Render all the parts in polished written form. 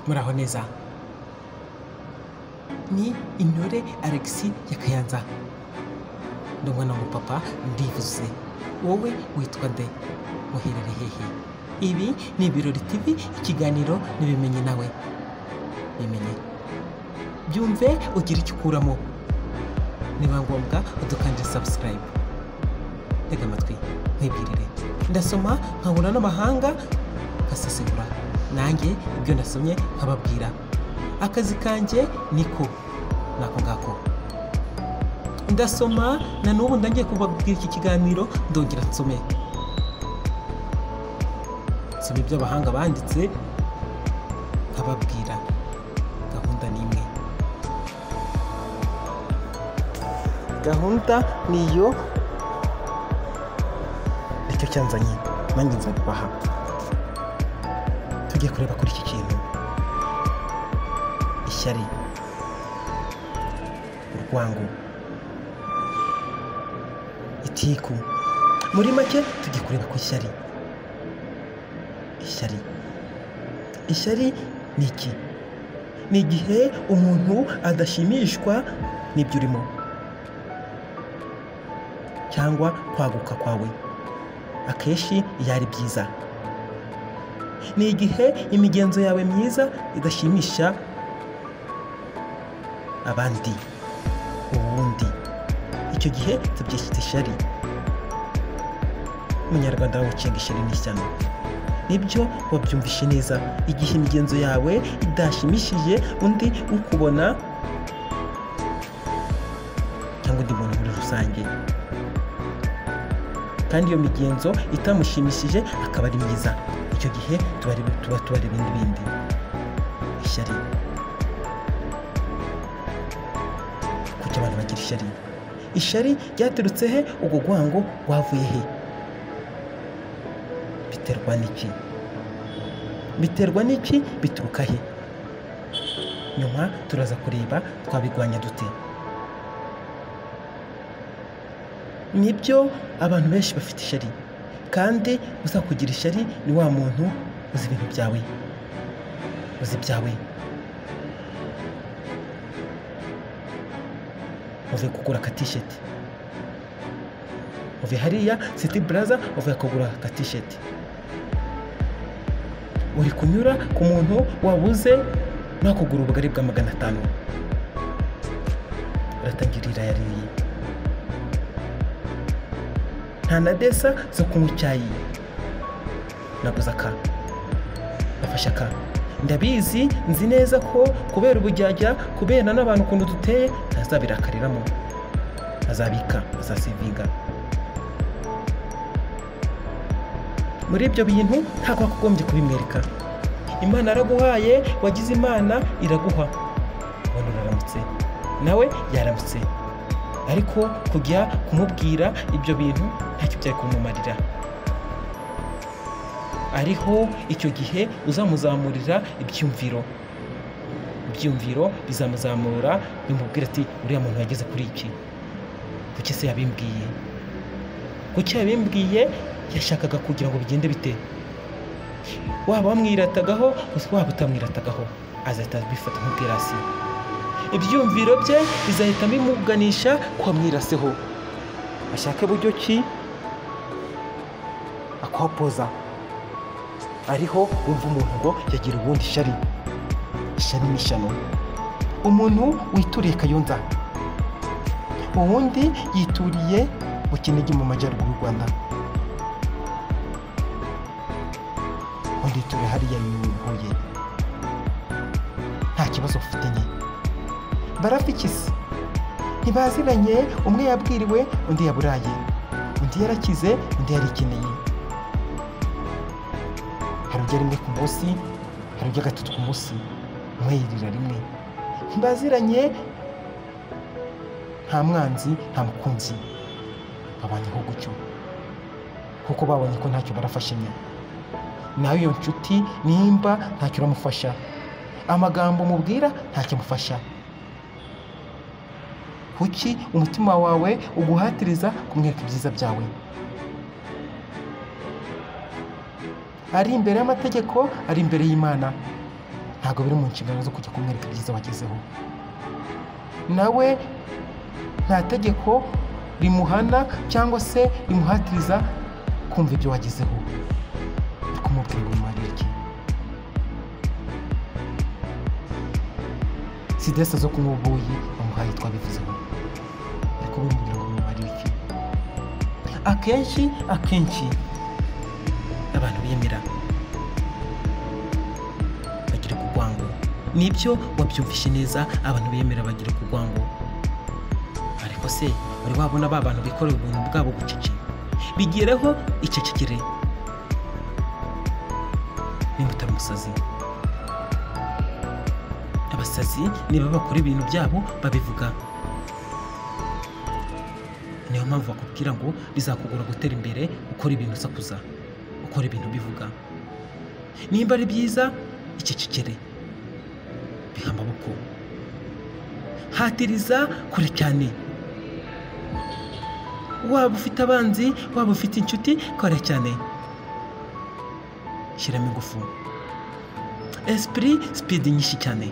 Muraho neza. Ni Intore Alexis ya Kayanza. Ndi umwana w'umupapa, ndivuze. Wowe witwa nde? Muherere hehe? Ibi ni Ibirori TV, ikiganiro nibimenye nawe. Bimenye. Byumve ugira icyo ukuramo. Niba ngombwa udukandire subscribe. Tega amatwi nkwibwirire. Ndasoma nkahura n'amahanga nkasesengura. Nanjye ibyo nasomye nkababwira. Akazi kanjye niko nako ngako. Ndasoma na n'ubu ndangiye kubabwira iki kiganiro, ndongera nsome. Nsome ibyo abahanga banditse nkababwira. Gahunda ni imwe. Gahunda niyo nicyo cyanzanye, nanjye nzabibaha. Tugiye kureba kuri iki kintu. Ishyari, urwango, itiku. Muri make tugiye kureba ku ishyari. Ishyari. Ishyari ni iki? Ni igihe umuntu adashimishwa n'ibyo urimo cyangwa kwaguka kwawe. Akenshi iyo ari byiza. Ni igihe imigenzo yawe myiza idashimisha abandi ubundi. Icyo gihe tubyita ishyari. Umunyarwanda wabucenga ishyari n'ishyano. Nibyo wabyumvishe neza. Igihe imigenzo yawe idashimishije undi ukubona cyangwa undi muntu muri rusange, kandi iyo migenzo itamushimishije akaba ari myiza, icyo gihe tuba tubara ibindi bindi. Ishyari. Kuki abantu bagira ishyari? Ishyari ryaturutse he? Ubwo rwango rwavuye he? Biterwa n'iki? Biterwa n'iki? Bituruka he? Nyuma turaza kureba twabigwanya dute. Nibyo abantu benshi bafite ishyari, kandi uzakugira ishyari ni wa muntu uzi ibintu byawe, uzi ibyawe. Uvuye kugura aka t-shirt, uvuye hariya City Plaza uvuye kugura aka t-shirt, uri kunyura ku muntu wabuze nakugura ubugari bwa 500, uratangirira yariye. Nta na desa zo kunywa icyayi. Naguze aka, nafashe aka. Ndabizi, nzi neza ko kubera ubujyajya, kubera n'abantu ukuntu duteye, ntazabirakariramo, azabika, azasevinga. Muri ibyo bintu ntabwo wagombye kubimwereka. Imana yaraguhaye, wagize Imana iraguha. Ubona uraramutse, nawe yaramutse. Ariko kujya kumubwira ibyo bintu ntacyo byari kumumarira. Ariho icyo gihe uzamuzamurira ibyumviro. Ibyumviro bizamuzamura, bimubwira ati uriya muntu yageze kuri iki, kuki se yabimbwiye? Kuki yabimbwiye? Yashakaga kugira ngo bigende bite? Waba wamwiratagaho, waba utamwiratagaho, azahita abifata nk'ubwirasi. Ibyumviro bye bizahita bimuganisha kwa mwiraseho, ashake buryo ki akwapoza. Ariho wumva umuntu ngo yagira ubundi ishyari. Ishyari n'ishyano. Umuntu wituriye Kayonza, uwundi yituriye mu Kinigi mu majyaruguru y'u Rwanda, undi yituriye hariya Huye. Nta kibazo ufitanye. Barafikise, ntibaziranye. Umwe yabwiriwe, undi yaburaye, undi yarakize, undi yarikeneye. Hari ujya rimwe ku munsi, hari ujya gatatu ku munsi, umwe yirira rimwe. Ntibaziranye, nta mwanzi, nta mukunzi, babanyeho gutyo kuko babonye ko ntacyo barafashanya. Nawe iyo nshuti nimba ntacyo uramufasha, amagambo mubwira ntacyo amufasha. Kuki umutima wawe uguhatiriza kumwereka ibyiza byawe? Ari imbere y'amategeko, ari imbere y'Imana. Ntabwo biri mu nshingano zo kujya kumwereka ibyiza wagezeho. Nawe nta tegeko rimuhana cyangwa se rimuhatiriza kumva ibyo wagezeho. Uri kumubwira ngo bimuharire iki? Sidesa zo kunywa ubuyi bamuhaye twabivuzeho, ariko bimubwira ngo bimuharire iki? Akenshi abantu biyemera bagira urwango. Nibyo wabyumvishe neza, abantu biyemera bagira urwango. Ariko se wari wabona ba bantu bikorera ubuntu bwabo bucece? Bigireho icecekere nimba utari umusazi. Abasazi niba bakora ibintu byabo babivuga. Niyo mpamvu bakubwira ngo bizakugora gutera imbere ukora ibintu usakuza, ukora ibintu bivuga. Nimba ari byiza icecekere, biha amaboko, hatiriza kure cyane. Waba ufite abanzi, waba ufite inshuti, kore cyane, shyiramo ingufu, esprit speed nyinshi cyane.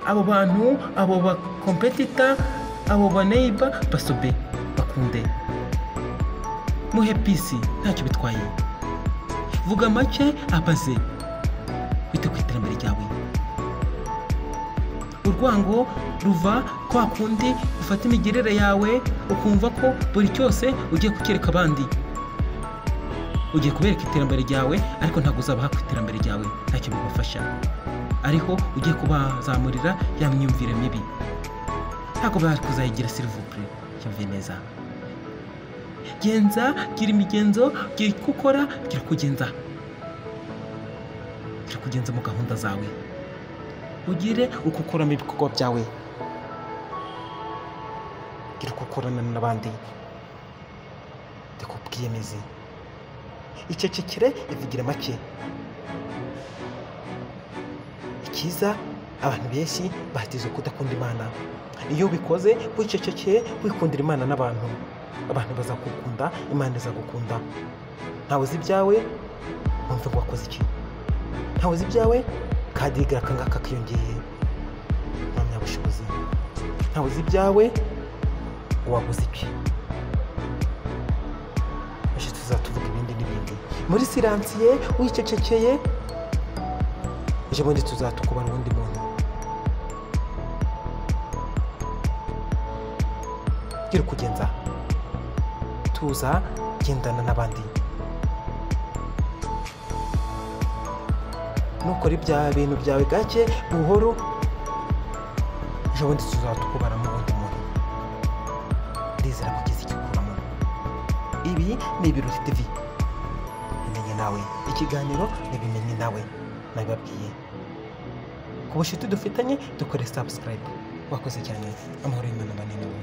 Abo bantu, abo ba competitor, abo ba neighbor basobe, bakunde, muhe peace, ntacyo bitwaye. Vuga make abaze, wite ku iterambere ryawe. Urwango ruva kwa kundi ufata imigirire yawe ukumva ko buri cyose ugiye kukereka abandi, ugiye kubereka iterambere ryawe, ariko ntabwo uzabaha ku iterambere ryawe, ntacyo bibafasha. Ariko ugiye kubazamurira ya myumvire mibi, ntabwo bari kuzayigira. S'il vous plaît, yumve neza. Genza, gira imigenzo, gira icyo ukora, gira kugenza, gira kugenza mu gahunda zawe, ugire uko ukoramo ibikorwa byawe, gira uko ukorana n'abandi. Ndakubwiyemeze, icecekere, ivugire make. Ikiza abantu benshi batize kudakunda Imana. Iyo ubikoze wicecekeye, wikundira Imana n'abantu, abantu bazakukunda, Imana izagukunda. Ntawe uzi ibyawe wumve ngo wakoze iki, ntawe uzi ibyawe kadigira akangaka kiyongeye impamyabushobozi, ntawe uzi ibyawe waguze iki. Ejo tuzatuvuga ibindi n'ibindi muri siransiye wicecekeye. Ejo bundi tuzatukubara uwundi muntu. Gira kugenza, tuza, gendana n'abandi. Nukora ibya bintu byawe gake buhoro, ejo bundi tuzatukubara mu wundi muntu. Ndizera kugeza icyo ukuramo. Ibi ni Ibirori TV, bimenye nawe. Ikiganiro nibimenye nawe, nabibabwiye. Ku bucuti dufitanye dukore subscribe. Wakoze cyane, amahoro y'Imana abane nawe.